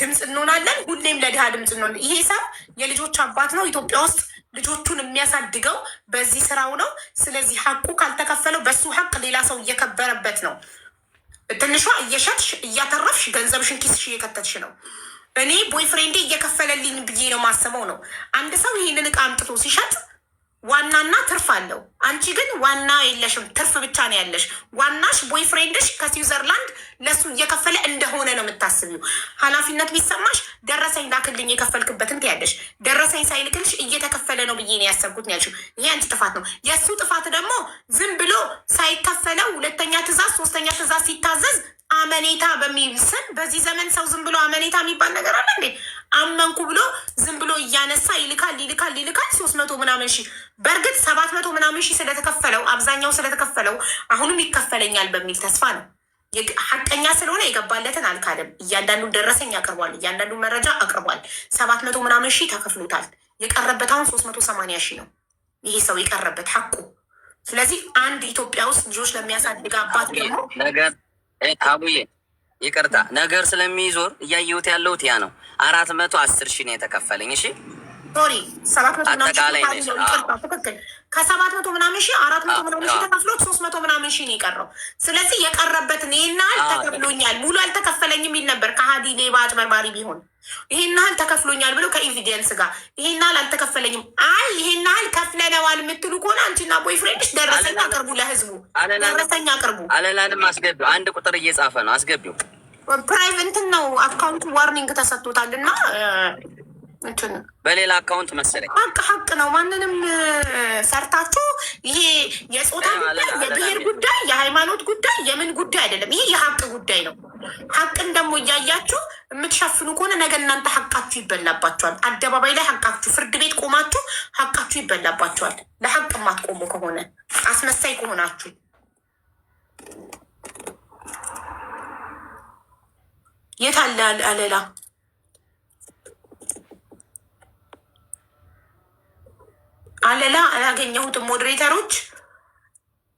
ድምፅ እንሆናለን። ሁሌም ለድሃ ድምፅ እንሆናለን። ይሄ ሰው የልጆች አባት ነው። ኢትዮጵያ ውስጥ ልጆቹን የሚያሳድገው በዚህ ስራው ነው። ስለዚህ ሀቁ ካልተከፈለው በሱ ሀቅ ሌላ ሰው እየከበረበት ነው። ትንሿ እየሸጥሽ እያተረፍሽ ገንዘብሽን ኪስሽ እየከተትሽ ነው። እኔ boyfriend ኤ እየከፈለልኝ ብዬ ነው ማስበው ነው። አንድ ሰው ይህንን እቃ አምጥቶ ሲሸጥ ዋናና ትርፍ አለው። አንቺ ግን ዋና የለሽም፣ ትርፍ ብቻ ነው ያለሽ። ዋናሽ boyfriend ሽ ከስዊዘርላንድ ለሱ እየከፈለ እንደሆነ ነው የምታስቢው። ኃላፊነት ቢሰማሽ ደረሰኝ ላክልኝ የከፈልክበትን ትያለሽ። ደረሰኝ ሳይልክልሽ እየተከፈለ ነው ብዬ ነው ያሰብኩት ነው ያልሽው። ይሄ አንቺ ጥፋት ነው። የእሱ ጥፋት ደግሞ ዝም ብሎ ሳይከፈለው ሁለተኛ ትእዛዝ፣ ሶስተኛ ትእዛዝ ሲታዘዝ አመኔታ በሚል ስም በዚህ ዘመን ሰው ዝም ብሎ አመኔታ የሚባል ነገር አለ እንዴ? አመንኩ ብሎ ዝም ብሎ እያነሳ ይልካል ይልካል ይልካል። 300 ምናምን ሺህ፣ በእርግጥ 700 ምናምን ሺህ ስለተከፈለው፣ አብዛኛው ስለተከፈለው አሁንም ይከፈለኛል በሚል ተስፋ ነው። ሀቀኛ ስለሆነ የገባለትን አልካደም። እያንዳንዱ ደረሰኝ አቅርቧል። እያንዳንዱ መረጃ አቅርቧል። 700 ምናምን ሺህ ተከፍሎታል። የቀረበት አሁን 380 ሺህ ነው ይሄ ሰው የቀረበት ሀቁ። ስለዚህ አንድ ኢትዮጵያ ውስጥ ልጆች ለሚያሳድግ አባት ደግሞ ነገር አቡዬ ይቅርታ፣ ነገር ስለሚዞር እያየሁት ያለሁት ያ ነው። 410 ሺህ ነው የተከፈለኝ። እሺ Sorry፣ 700 ምናምን ሺህ አጠቃላይ ነው። ይቅርታ፣ ትክክል። ከ700 ምናምን ሺህ 400 ምናምን ሺህ ተከፍሎት 300 ምናምን ሺህ ነው የቀረው። ስለዚህ የቀረበትን ይሄን ያህል ተከፍሎኛል፣ ሙሉ አልተከፈለኝም ይል ነበር። ከሀዲ ሌባ አጭበርባሪ ቢሆን ይሄን ያህል ተከፍሎኛል ብሎ ከ evidence ጋር ይሄን ያህል አልተከፈለኝም፣ አይ ይሄን ያህል ከፍለነዋል የምትሉ ከሆነ አንቺና boyfriend ሽ ደረሰኝ አቅርቡ፣ ለህዝቡ ደረሰኝ አቅርቡ። አለላንም አስገቢው። አንድ ቁጥር እየጻፈ ነው፣ አስገቢው። Private እንትን ነው account ኡ፣ warning ተሰጥቶታል እና እንትን በሌላ account መሰለኝ። ሀቅ ሀቅ ነው። ማንንም ሰርታችሁ ይሄ የጾታ ጉዳይ፣ የብሔር ጉዳይ፣ የሃይማኖት ጉዳይ፣ የምን ጉዳይ አይደለም። ይሄ የሀቅ ጉዳይ ነው። ሀቅን ደግሞ እያያችሁ የምትሸፍኑ ከሆነ ነገ እናንተ ሀቃችሁ ይበላባችኋል። አደባባይ ላይ ሀቃችሁ፣ ፍርድ ቤት ቆማችሁ ሀቃችሁ ይበላባችኋል። ለሀቅ የማትቆሙ ከሆነ፣ አስመሳይ ከሆናችሁ። የት አለ አለላ? አለላ አላገኘሁትም።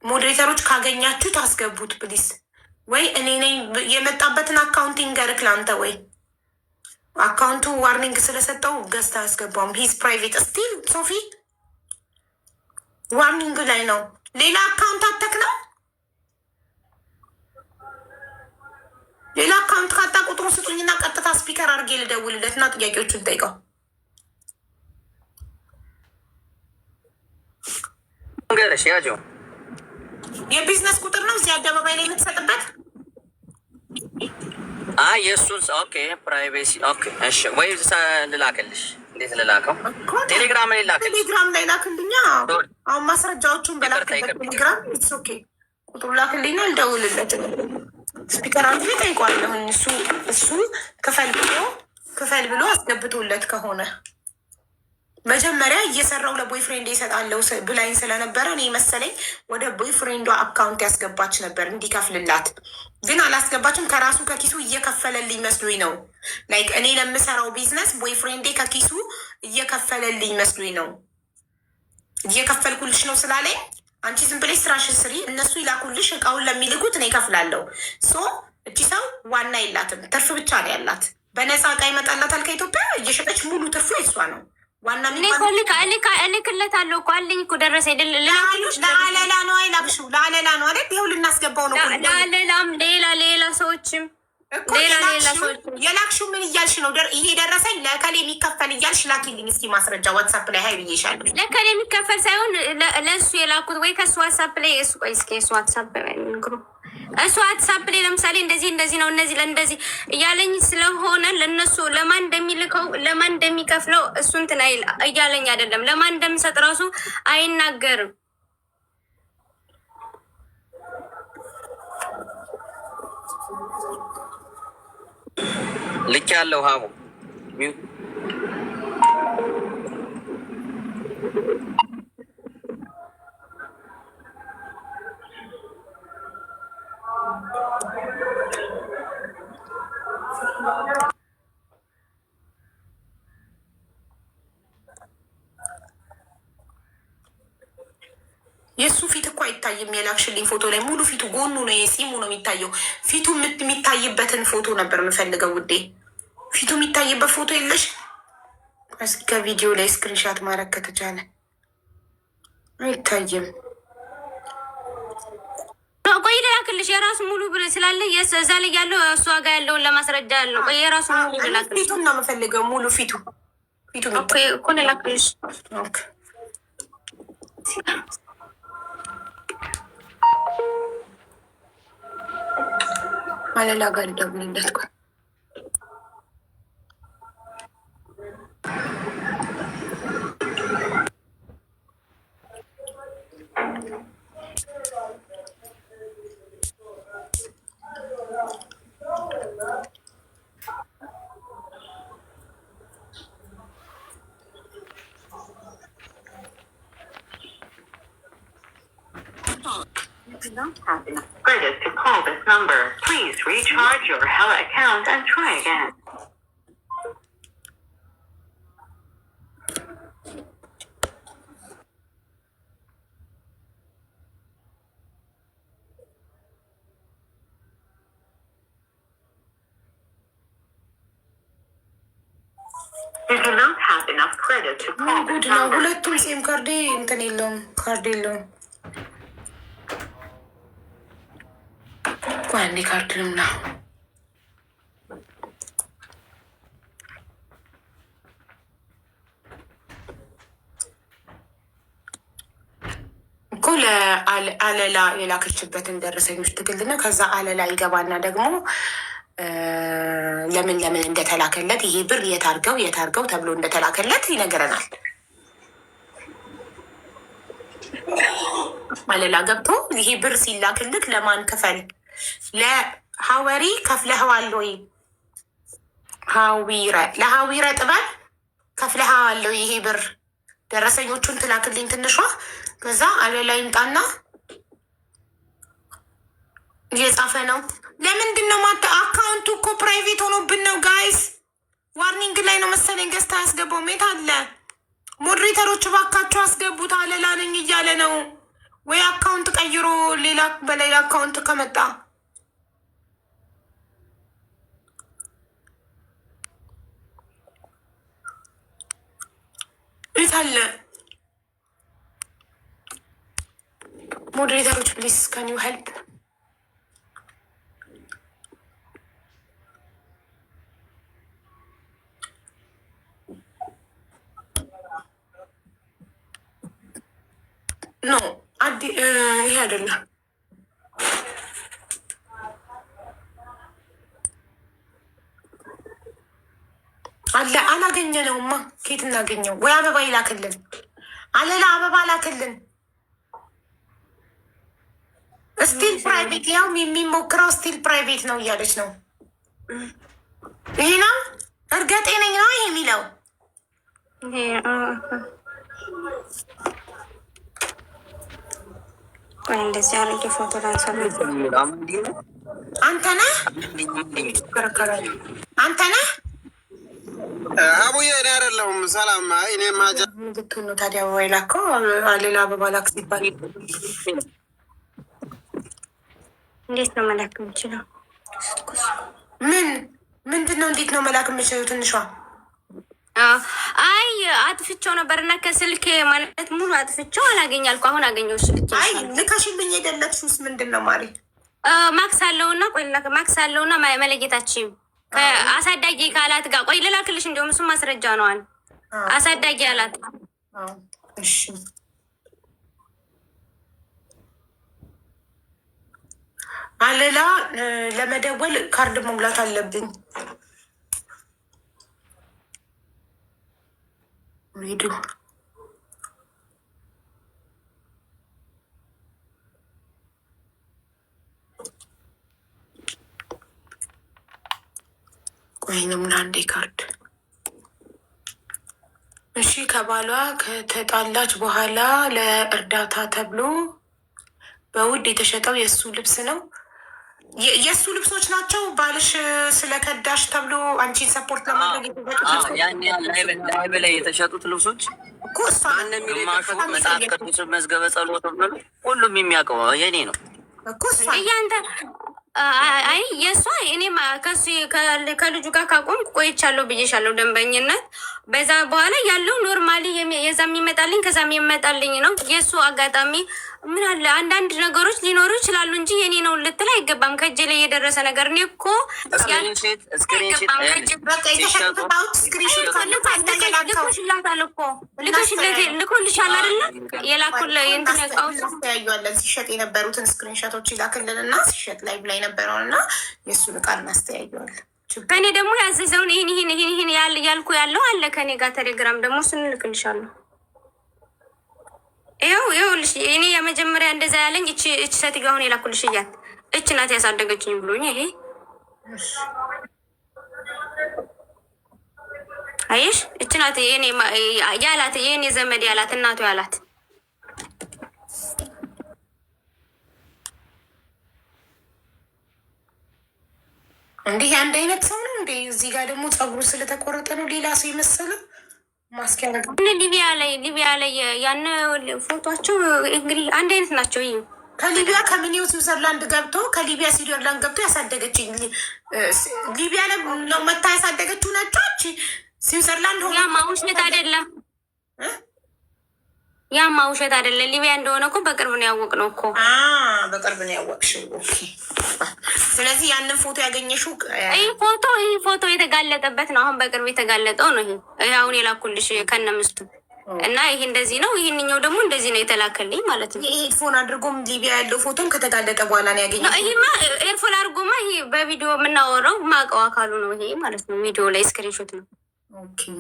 Moderator ኦች ካገኛችሁ ታስገቡት please። ወይ እኔ ነኝ የመጣበትን account ይንገርክ ለአንተ፣ ወይ account ኡ warning ስለሰጠው ገዝታ አያስገባውም። He's private still ሶፊ warning ላይ ነው። ሌላ account አተክ ነው። ሌላ account ካጣ ቁጥሩን ስጡኝና ቀጥታ speaker አድርጌ ልደውልለት እና ጥያቄዎቹን ጠይቀው። ንገረሽ ያቸው። የቢዝነስ ቁጥር ነው እዚህ አደባባይ ላይ የምትሰጥበት። አይ የእሱን okay፣ privacy okay። እሺ ወይ ልላክልሽ? እንዴት ልላከው? ቴሌግራም ላይ ላክልሽ። ቴሌግራም ላይ ላክልኛ። አሁን ማስረጃዎቹን በላክበት ቴሌግራም it's okay። ቁጥሩ ላክልኝና ልደውልለት። Speaker አድርጌ ጠይቋለሁኝ። እሱ ክፈል ብሎ አስገብቶለት ከሆነ፣ መጀመሪያ እየሰራው ለ boyfriend ይሰጣለው ብላኝ ስለነበረ እኔ መሰለኝ ወደ boyfriend ዷ account ያስገባች ነበር እንዲከፍልላት፣ ግን አላስገባችም። ከራሱ ከኪሱ እየከፈለልኝ መስሎኝ ነው። Like እኔ ለምሰራው business boyfriend ኤ ከኪሱ እየከፈለልኝ መስሎኝ ነው። እየከፈልኩልሽ ነው ስላለኝ አንቺ ዝም ብለሽ ስራሽን ስሪ፣ እነሱ ይላኩልሽ፣ እቃውን ለሚልኩት እኔ እከፍላለሁ። So እቺ ሰው ዋና የላትም፣ ትርፍ ብቻ ነው ያላት። በነፃ እቃ ይመጣላታል ከኢትዮጵያ፣ እየሸጠች ሙሉ ትርፉ የሷ ነው። ዋና እኔ እኮ እልክለታለሁ እኮ፣ አለኝ እኮ ደረሰኝ። ለአለላ ነው አይላክሽው፣ ለአለላ ነው አይደል? ይኸው ልናስገባው ነው። ለአለላም ሌላ ሌላ ሰዎችም እኮ ሌላ ሌላ ሰዎችም የላክሽው ምን እያልሽ ነው? ይሄ ደረሰኝ ለእከሌ የሚከፈል እያልሽ ላኪልኝ እስኪ ማስረጃ ዋትሳፕ ላይ hi ብዬሻለሁ። ለከሌ የሚከፈል ሳይሆን ለእሱ የላኩት ወይ ከእሱ ዋትሳፕ ላይ እሱ፣ ቆይ እስኪ እሱ ዋትሳፕ እሱ ዋትሳፕ ላይ ለምሳሌ እንደዚህ እንደዚህ ነው እነዚህ ለእንደዚህ እያለኝ ስለሆነ ለእነሱ ለማን እንደሚልከው ለማን እንደሚከፍለው እሱ እንትን አይል እያለኝ አይደለም። ለማን እንደምሰጥ ራሱ አይናገርም። ልክ ያለው ሀቡ። የእሱ ፊት እኮ አይታይም። የላክሽልኝ ፎቶ ላይ ሙሉ ፊቱ ጎኑ ነው የጺሙ ነው የሚታየው። ፊቱ የሚታይበትን ፎቶ ነበር የምፈልገው ውዴ። ፊቱ የሚታይበት ፎቶ የለሽ? እስኪ ከቪዲዮ ላይ screenshot ማድረግ ከተቻለ፣ አይታይም። ቆይ ልላክልሽ። ልላክልሽ የራሱ ሙሉ ብር ስላለ እዛ ላይ ያለው እሷ ጋር ያለውን ለማስረጃ ያለው ቆይ የራሱ ሙሉ ልላክልሽ። ፊቱን ነው የምፈልገው፣ ሙሉ ፊቱ ፊቱ እኮ ልላክልሽ። አለላ ጋር ልደውልለት ቆይ። Credit to call this number. Please recharge your Hella account and try again. You do not have enough credit to ምን call this ጉድ ነው? number. ሁለቱም SIM card እንትን የለውም፣ ካርድ የለውም። ቆይ አንዴ ካርድ ልሙላ። እኮ ለአለላ የላከችበትን ደረሰኞች ትግልና ከዛ አለላ ይገባና ደግሞ ለምን ለምን እንደተላከለት፣ ይሄ ብር የት አድርገው የት አድርገው ተብሎ እንደተላከለት ይነግረናል። አለላ ገብቶ ይሄ ብር ሲላክልክ ለማን ክፈል፣ ለሀወሪ ከፍለኸዋል ወይ? ሀዊረ ለሀዊረ ጥበብ ከፍለኸዋል ወይ? ይሄ ብር ደረሰኞቹን ትላክልኝ ትንሿ። ከዛ አለላ ይምጣና እየጻፈ ነው። ለምንድን ነው ማታ account ኡ እኮ private ሆኖብን ነው guys። Warning ላይ ነው መሰለኝ፣ ገዝታ አያስገባውም። የት አለ moderator ኦች? እባካችሁ አስገቡት። አለላ ነኝ እያለ ነው ወይ account ቀይሮ ሌላ በሌላ account ከመጣ የት አለ moderator ኦች? Please, can you help? No, አዲ ይሄ አይደለም። አለ አላገኘነውማ። ከየት እናገኘው? ወይ አበባ ይላክልን። አለላ አበባ ላክልን። Still private፣ ያው የሚሞክረው still private ነው እያለች ነው። ይሄ ነው እርገጤ ነኝ ነው ይሄ የሚለው። ቆይ እንደዚህ አድርጌ ፎቶ ላንሳ። አንተ ነህ፣ አንተ ነህ። አቡዬ እኔ አይደለሁም። ሰላም። አይ እኔ ማጃ ምልክቱ ነው ታዲያ። አበባ የላከው ሌላ አበባ ላክ ሲባል እንዴት ነው መላክ የምችለው? ምን ምንድን ነው? እንዴት ነው መላክ የምችለው? ትንሿ አይ አጥፍቼው ነበር እና ከስልክ ማለት ሙሉ አጥፍቼው አላገኛልኩ። አሁን አገኘው ስልክ። አይ ልከሽልኝ የደለትሽውስ ምንድን ነው ማሪ? ማክስ አለውና ቆይ ማክስ አለውና መለየታችን አሳዳጊ ካላት ጋር፣ ቆይ ልላክልሽ። እንዲሁም እሱም ማስረጃ ነዋል። አሳዳጊ አላት። እሺ፣ አለላ ለመደወል ካርድ መሙላት አለብኝ። ቪዲዮ ቆይ ልሙላ አንዴ ካርድ። እሺ፣ ከባሏ ከተጣላች በኋላ ለእርዳታ ተብሎ በውድ የተሸጠው የእሱ ልብስ ነው። የእሱ ልብሶች ናቸው። ባልሽ ስለከዳሽ ተብሎ አንቺን support ለማድረግ የተሸጡት ልብሶች። ያን ላይ በላይ የተሸጡት ልብሶች እኮ እሷ ግማሹ መጽሐፍ ቅዱስ መዝገበ ጸሎት ሁሉም የሚያውቀው የኔ ነው። እኮ እሷ እያንተ አይ የእሷ እኔ ከሱ ከልጁ ጋር ካቆምኩ ቆይቻለሁ ብዬሻለሁ። ደንበኝነት በዛ በኋላ ያለው normally የዛ የሚመጣልኝ ከዛ የሚመጣልኝ ነው። የእሱ አጋጣሚ ምን አለ አንዳንድ ነገሮች ሊኖሩ ይችላሉ እንጂ የኔ ነው ልትል አይገባም። ከእጄ ላይ የደረሰ ነገር እኔ እኮ screenshot screenshot አይገባም። ከእጄ በቃ የተሸጡት እቃዎች screenshot ካለ አንተ የላከው ልኮሽላታል እኮ ልኮልሻል አይደለ? የላኩል እንትን እቃዎች እናስተያዩዋለን። ሲሸጥ የነበሩትን screenshot ኦች ይላክልን እና ሲሸጥ ላይ ብላ የነበረውን እና የእሱን እቃ እናስተያየዋለን። ከኔ ደግሞ ያዘዘውን ይህን ይህን ይህን ይህን ያልኩ ያለው አለ ከኔ ጋር ቴሌግራም ደግሞ እሱን እልክልሻለሁ። ይኸው ይኸውልሽ እኔ የመጀመሪያ እንደዛ ያለኝ እቺ ሴትዮ አሁን የላኩልሽ እያት እች ናት ያሳደገችኝ ብሎኝ፣ ይሄ አየሽ፣ እች ናት የኔ ያላት፣ የኔ ዘመድ ያላት፣ እናቱ ያላት። እንዲህ አንድ አይነት ሰው ነው እንዴ? እዚህ ጋር ደግሞ ፀጉሩ ስለተቆረጠ ነው ሌላ ሰው የመሰለ ማስክ ያደረገው። ሊቢያ ላይ ያን ፎቷቸው እንግዲህ አንድ አይነት ናቸው። ይሄ ከሊቢያ ከምኔው ስዊዘርላንድ ገብቶ፣ ከሊቢያ ስዊዘርላንድ ገብቶ ያሳደገችኝ፣ ሊቢያ ነው መታ ያሳደገችው ነጮች ስዊዘርላንድ ሆኖ ያማ ውሸት አይደለም። ያማ ውሸት አይደለም። ሊቢያ እንደሆነ እኮ በቅርብ ነው ያወቅነው እኮ። በቅርብ ነው ያወቅሽው። Okay። ስለዚህ ያንን ፎቶ ያገኘሽው ይህ ፎቶ የተጋለጠበት ነው። አሁን በቅርብ የተጋለጠው ነው። ይሄ አሁን የላኩልሽ ከነ ምስቱ እና ይሄ እንደዚህ ነው። ይህንኛው ደግሞ እንደዚህ ነው የተላከልኝ ማለት ነው። ይሄ earphone አድርጎም ሊቢያ ያለው ፎቶም ከተጋለጠ በኋላ ነው ያገኘሽው። ይሄማ earphone አድርጎማ ይሄ በቪዲዮ የምናወራው ማቀው አካሉ ነው ይሄ ማለት ነው። ቪዲዮ ላይ screenshot ነው። Okay።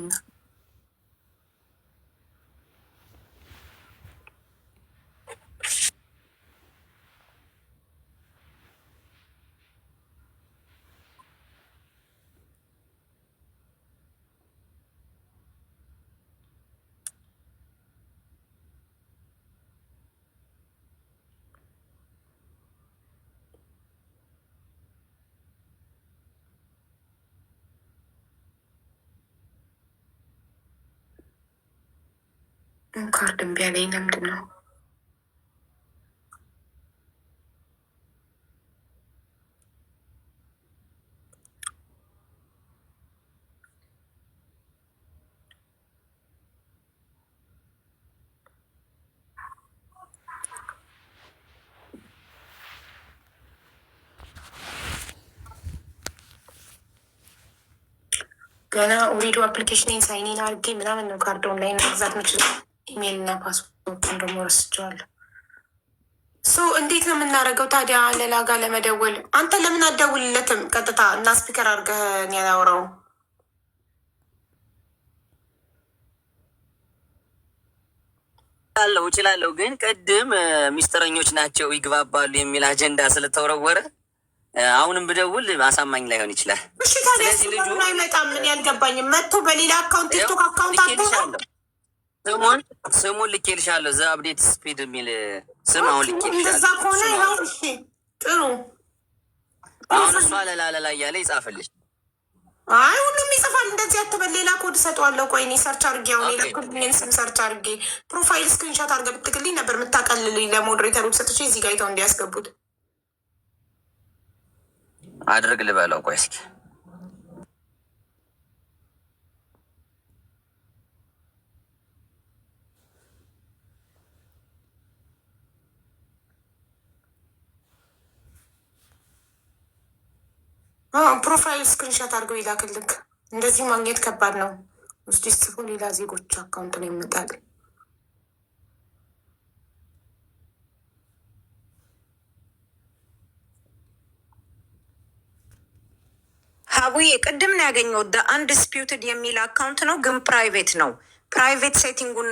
ካርድ እምቢ አለኝ። ለምንድን ነው? ገና Ooredoo application sign in አድርጌ ምናምን ነው ካርድ ኦንላይን መግዛት የምችለው። ኢሜይል እና password ኡን ደግሞ ረስቼዋለሁ። So እንዴት ነው የምናደርገው ታዲያ? ሌላ ጋር ለመደወል አንተ ለምን አትደውልለትም ቀጥታ እና speaker አድርገህ እኔ አላወራውም? እችላለሁ እችላለሁ፣ ግን ቅድም ሚስጥረኞች ናቸው ይግባባሉ የሚል አጀንዳ ስለተወረወረ አሁንም ብደውል አሳማኝ ላይሆን ይችላል። እሺ ታዲያ ስለዚህ እሱ ልጁ ለምን አይመጣም? ምን ያልገባኝም መጥቶ በሌላ account ቲክቶክ account አጥቶ ነው። ልኬልሻለሁ፣ ስሙን ልኬልሻለሁ። The Update Speed የሚል ስም አሁን እንደዛ ልኬልሻለሁ። ከሆነ ይኸው እሺ፣ ጥሩ። አሁን እሷ ለላለላ እያለ ይጻፍልሽ። አይ ሁሉም ይጽፋል። እንደዚህ አትበል። ሌላ ኮድ ሰጠዋለሁ። ቆይ እኔ search አድርጌ አሁን የላክልኝን ስም search አድርጌ profile screenshot አድርገህ ብትልክልኝ ነበር የምታቀልልኝ። ለ moderator ኡ ሰጥቼ እዚህ ጋር አይተው እንዲያስገቡት። አድርግ ልበለው። ቆይ እስኪ። Profile screenshot አድርገው ይላክልክ። እንደዚህ ማግኘት ከባድ ነው። ውስጥ ጽፎ ሌላ ዜጎች account ነው ይመጣል። ሀቡዬ ቅድም ነው ያገኘው። Undisputed የሚል account ነው፣ ግን private ነው። Private setting ኡን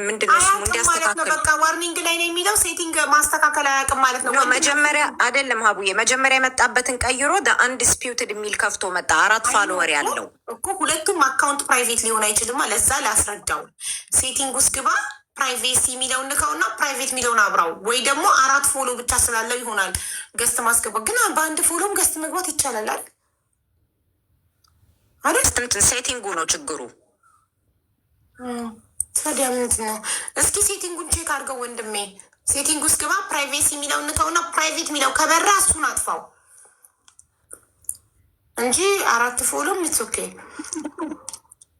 ምንድን ነው ስሙ አያውቅም ማለት ነው። እንዲያስተካክል በቃ warning ላይ ነው የሚለው፣ setting ማስተካከል አያውቅም ማለት ነው። No፣ መጀመሪያ አይደለም ሀቡዬ፣ መጀመሪያ የመጣበትን ቀይሮ Undisputed የሚል ከፍቶ መጣ። አራት follower ያለው። እኮ ሁለቱም account private ሊሆን አይችልማ። ለዛ ላስረዳው። Setting ውስጥ ግባ፣ privacy የሚለውን ንካውና private የሚለውን አብራው። ወይ ደግሞ አራት follow ብቻ ስላለው ይሆናል guest ማስገባት። ግን በአንድ follow ም guest መግባት ይቻላል አይደል? አይደል? እንትን setting ኡ ነው ችግሩ። ታዲያ ምንድን ነው? እስኪ setting ኡን check አድርገው ወንድሜ። Setting ውስጥ ግባ፣ privacy የሚለውን ንካውና private የሚለው ከበራ እሱን አጥፋው እንጂ አራት follow ም it's okay።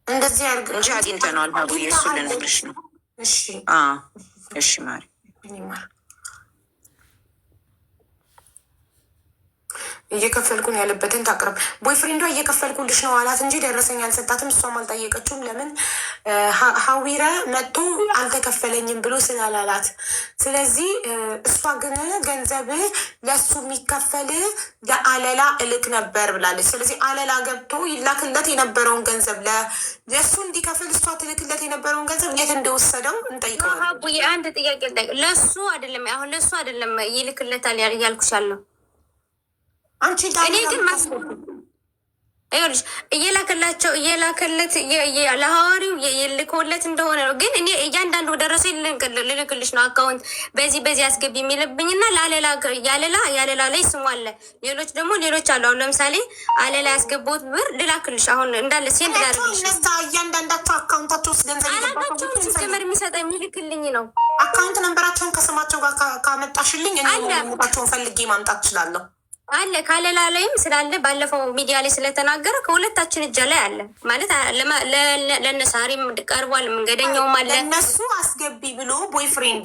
እንደዚህ ያርግ እንጂ አግኝተነዋል። ሀቡዬ እሱን ልነግርሽ ነው። እሺ። እሺ ማሪ። እየከፈልኩን ያለበትን ታቅርብ። Boyfriend ዷ እየከፈልኩልሽ ነው አላት እንጂ ደረሰኝ አልሰጣትም። እሷም አልጠየቀችውም። ለምን ሀዊረ መጥቶ አልተከፈለኝም ብሎ ስላላላት። ስለዚህ እሷ ግን ገንዘብ ለሱ የሚከፈል ለአለላ እልክ ነበር ብላለች። ስለዚህ አለላ ገብቶ ይላክለት የነበረውን ገንዘብ ለሱ እንዲከፍል እሷ ትልክለት የነበረውን ገንዘብ የት እንደወሰደው እንጠይቀዋለን። አንድ ጥያቄ ለሱ አይደለም፣ አሁን ለሱ አይደለም ይልክለታል ያልኩሽ አለው። አንቺ እኔ ግን ይኸውልሽ እየላከላቸው እየላከለት ለሐዋሪው የልኮለት እንደሆነ ነው። ግን እኔ እያንዳንዱ ደረሰ ልልክልሽ ነው account በዚህ በዚህ አስገቢ የሚልብኝና ለአለላ ያለላ ያለላ ላይ ስሙ አለ። ሌሎች ደግሞ ሌሎች አሉ። አሁን ለምሳሌ አለላ ያስገባሁት ብር ልላክልሽ አሁን እንዳለ send ላድርግልሽ። እያንዳንዳቸው account ኣቸው ውስጥ ገንዘብ አላቃቸውም። ሲጀመር የሚሰጠ የሚልክልኝ ነው። Account number ኣቸውን ከስማቸው ጋር ካመጣሽልኝ እኔ ቸውን ፈልጌ ማምጣት እችላለሁ። አለ ካለላ ላይም ስላለ ባለፈው ሚዲያ ላይ ስለተናገረ ከሁለታችን እጃ ላይ አለ ማለት ለነሳሪም ቀርቧል። መንገደኛውም አለ። ለእነሱ አስገቢ ብሎ boyfriend